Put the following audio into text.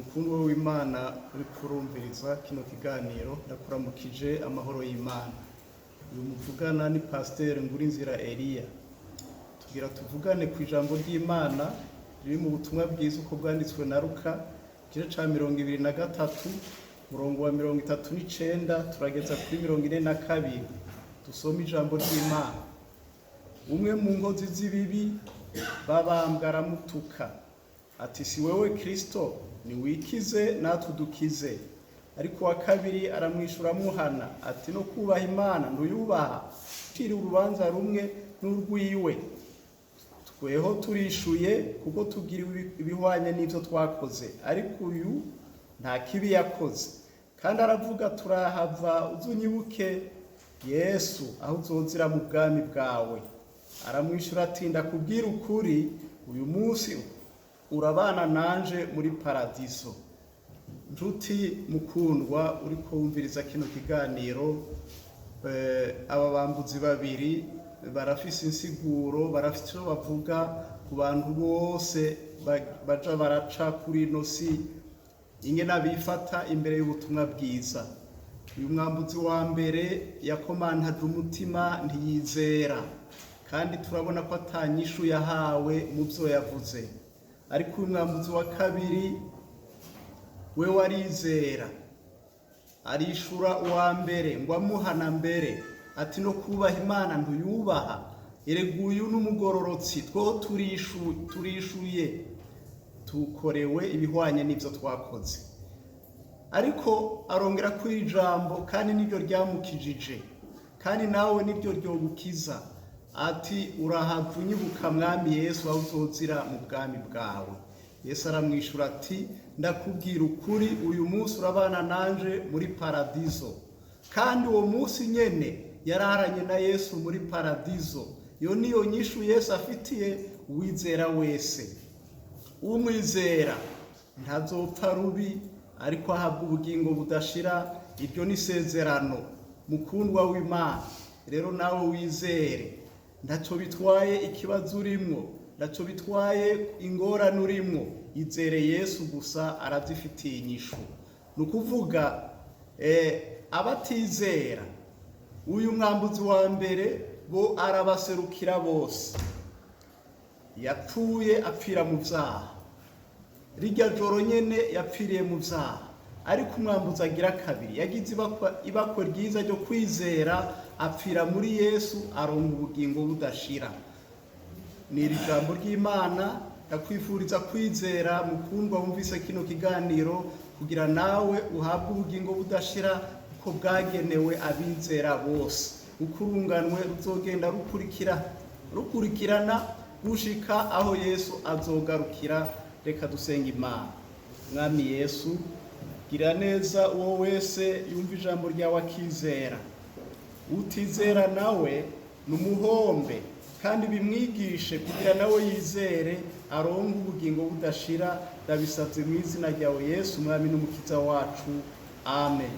Mukundwa w'Imana uriko urumviriza kino kiganiro, ndakuramukije amahoro y'Imana. Uyu muvugana ni Pasiteri Ngurinzira Eliya. Tugira tuvugane ku ijambo ry'Imana riri mu butumwa bwiza uko bwanditswe na Luka, igice ca 23, umurongo wa 39 turageza kuri 42. Dusome ijambo ry'Imana. Umwe mu nkozi z'ibibi babambwa aramutuka ati: "Si wewe Kristo? Niwikize natwe udukize." Ariko uwa kabiri aramwishura amuhana ati: "No kubaha Imana ntuyubaha? Uciriwe urubanza rumwe n'urwiwe. Tweho turishuye, kuko tugiriwe ibihwanye n'ivyo twakoze, ariko uyu nta kibi yakoze." Kandi aravuga: "Turahava uzunyibuke, Yesu, aho uzozira mu bwami bwawe." Aramwishyura ati: "Ndakubwira ukuri, uyu munsi urabana nanje muri paradiso." Nshuti mukundwa uriko wumviriza kino kiganiro, aba bambuzi babiri barafise insiguro, barafise icyo bavuga ku bantu bose baja baraca kuri ino si, ingene bifata imbere y'ubutumwa bwiza. Uyu mwambuzi wa mbere yakomantaje umutima, ntiyizera, kandi turabona ko atanyishu yahawe mu byo yavuze. Ariko uyu mwambuzi wa kabiri we warizera, arishura uwa mbere ngo amuhana mbere ati: "No kubaha Imana ntuyubaha? Erega uyu n'umugororotsi, two turishuye, tukorewe ibihwanye n'ibyo twakoze." Ariko arongera kuri ijambo, kandi niryo ryamukijije, kandi nawe niryo ryogukiza, ati: "Urahava unyibuka, Mwami Yesu, aho uzozira mu bwami bwawe." Yesu aramwishyura ati: "Ndakubwira ukuri, uyu munsi urabana nanje muri paradizo." Kandi uwo munsi nyene yararanye na Yesu muri paradizo. Iyo niyo nyishu Yesu afitiye uwizera wese. Umwizera ntazopfa rubi, ariko ahabwa ubugingo budashira. Iryo ni isezerano. Mukundwa w'Imana, rero nawe wizere. Ntacyo bitwaye ikibazo urimwo, ntacyo bitwaye ingorane urimwo, izere Yesu gusa, arabyifitiye inyishu. Ni ukuvuga abatizera uyu mwambuzi wa mbere bo arabaserukira bose. Yapfuye apfira mu byaha, rirya joro nyene yapfiriye mu byaha. Ariko umwambuzi agira kabiri yagize ibakwe ryiza ryo kwizera, apfira muri Yesu, aronka ubugingo budashira. Ni iri jambo ry'Imana. Ndakwifuriza kwizera, mukundwa wumvise kino kiganiro, kugira nawe uhabwe ubugingo budashira, kuko bwagenewe abizera bose. Uko urunganwe ruzogenda rukurikira rukurikirana gushika aho Yesu azogarukira. Reka dusenga Imana. Mwami Yesu, gira neza uwo wese yumva ijambo ryawe akizera. Utizera nawe ni umuhombe, kandi bimwigishe kugira nawe yizere, aronke ubugingo budashira. Ndabisabye mu izina ryawe Yesu, Umwami n'Umukiza wacu, amen.